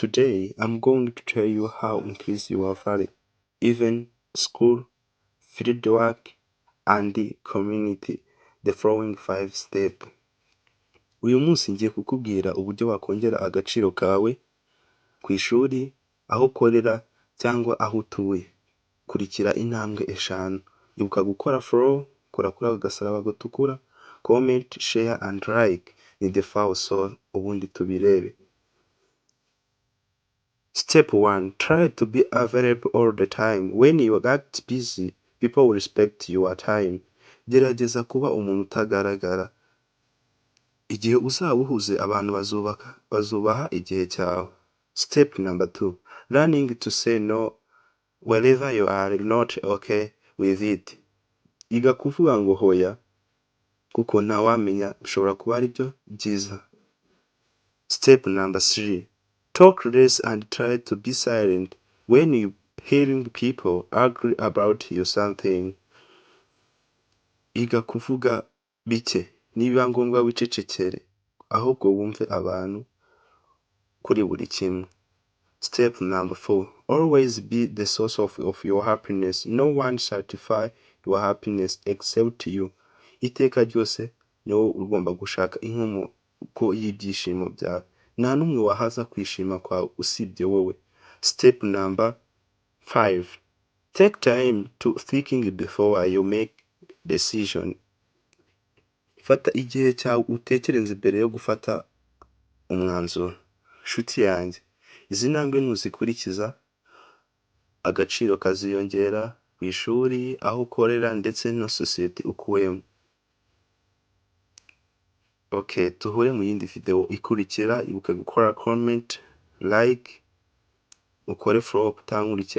Today I'm going to tell you how increase your value, even school, field work and community. The following five step. Uyu munsi ngiye kukubwira uburyo wakongera agaciro kawe ku ishuri, aho ukorera cyangwa aho utuye. Kurikira intambwe eshanu. Ibuka gukora follow, kora kuri ako gasaraba gatukura, comment, share and like. Ni The Foul Soul, ubundi tubirebe. Step 1. Try to be available all the time. When you act busy, people will respect your time. Gerageza kuba umuntu utagaragara. Igihe uzaba uhuze, abantu bazubaka bazubaha igihe cyawe. Step number 2. Learning to say no wherever you are not okay with it. Iga kuvuga ngo hoya, kuko ntawamenya, bishobora kuba ari byo byiza. Step number 3. Talk less and try to be silent when you hearing people argue about you something. Iga kuvuga bike, nibiba ngombwa wicecekere, ahubwo wumve abantu kuri buri kimwe. Step number 4. Always be the source of your happiness. No one certify your happiness except you. Iteka ryose ni wowe ugomba gushaka inkomoko y'ibyishimo byawe. Nta n'umwe wahaza kwishima kwawe usibye wowe. Step number 5. Take time to thinking before you make decision. Fata igihe cyawe utekereze mbere yo gufata umwanzuro. Nshuti yanjye, izi ntambwe nuzikurikiza, agaciro kaziyongera ku ishuri, aho ukorera ndetse na sosiyete ukuyemo. Okay, duhure mu yindi video ikurikira. Ibuka gukora comment, like, ukore follow utankurikira.